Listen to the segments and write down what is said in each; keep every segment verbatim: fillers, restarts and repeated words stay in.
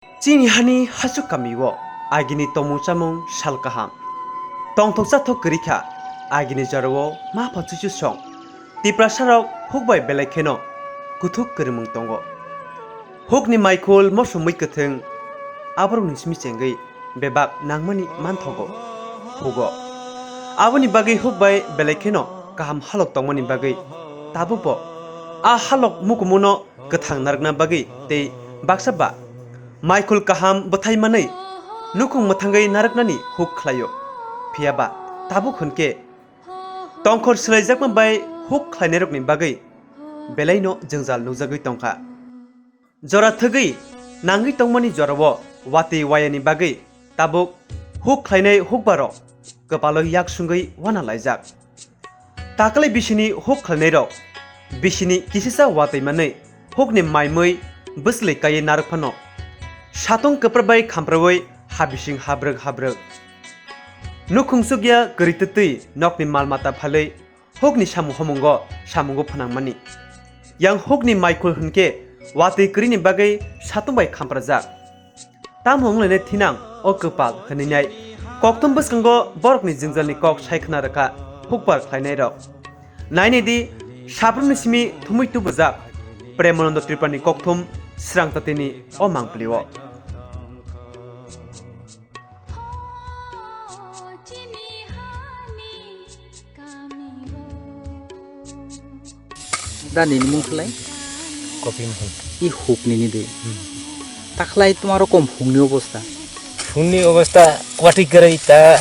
Chini hani hasuk kamio agini tomung chamung sal kaham. Tongthok chathok kwrwi kha, agini jorao ma pha chuchu song. Tiprasarok huk bai belai kheno kuthuk kwrwngmung tongo. Hukni maikhul mosomwi kwthwng aborokni simi chengwi bebak nangmani manthogo, hugo. Aboni bagwi huk bai belai kheno kaham halok tongmani bagwi tabukbo a halok mukumungno kwthang narwkna bagwi tei baksa ba maikhul kaham bwthai manwi nukhung mwthangwi narwknani huk khlaio. Phiya ba tabuk hwn khe tongkhor swlaijakma bai huk khlainairokni bagwi belaino jwngjal nukjagwi tongkha. Jora thwgwi nangwi tongmani jorao watwi wayani bagwi tabuk huk khlainai hukbarok kwpalo yak sungwi wana laijak. Taklai bisini huk khlainairok bisini kisisa watwi manwi hukni maimwi bwsli kaiwi narwk phano satung kwpra bai khamprawi ha bising habrwk habrwk. Nukhung chukya kwrwi twtwi nokni mal mata phalwi hukni samung homungo samungo phnangmani. Yang hukni maikhul hwnkhe watwi kwrwini bagwi satung bai khamprajak. Tamo wnglainai thinang o kwpal hwnwi nai kokthum bwskango borokni jwngjalni kok sai khna rwkha hukbar khlainairok. Nainai di, sabrumni simi thumwi tubujak Premanando Tripurani kokthum srang tatini o mangpilio. Da nini mung khlai? Kopi mung. I huk nini de. Hmm. Takhlai tomaro kom hukni obosta. Hukni obosta kwatwi kwrwi ta.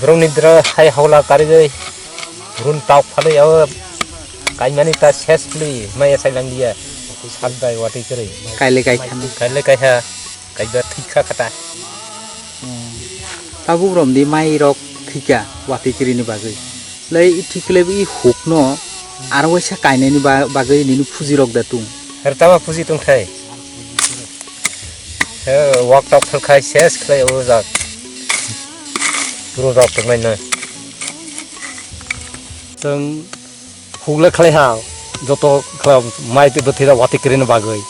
Borokni dra hai hawla karigwi. Run tok phalwi o kaimani ta ses pli maya sai langlia. Sat bai watwi kwrwi. Kaile kaitham. Kaile kaiha. Kaiba thwikha kata. Hmm. Tabuk romdi mai rok thwikha watwi kwrwini bagwi. Lai i thwiklai i hukno aro waisa kainani ba-, bagwi nini phuji rok da tung. Aro tama phuji tongthai. He, wak tok phalkhai ses khlai o jak. Buru rok tongnai na. Tong Hukle khlai ha, joto khlai mai twi bwthai rok watwi kwrwini bagwi.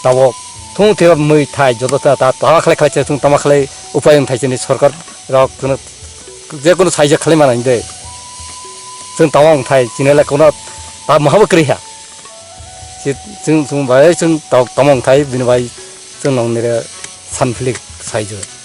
Tabok thung thwi mui thai joto ta, ta, tama khlai khlai se thung tama khlai upai wng thai chini sorkar rok kuno je kuno saijak khlai mana de. Chwng tama wng thai chini le kuno ta maha bo kwrwi ha. Si chwng chwng bai chwng ta-, tama wng thai bini bai chwng nong nire san philik saijak.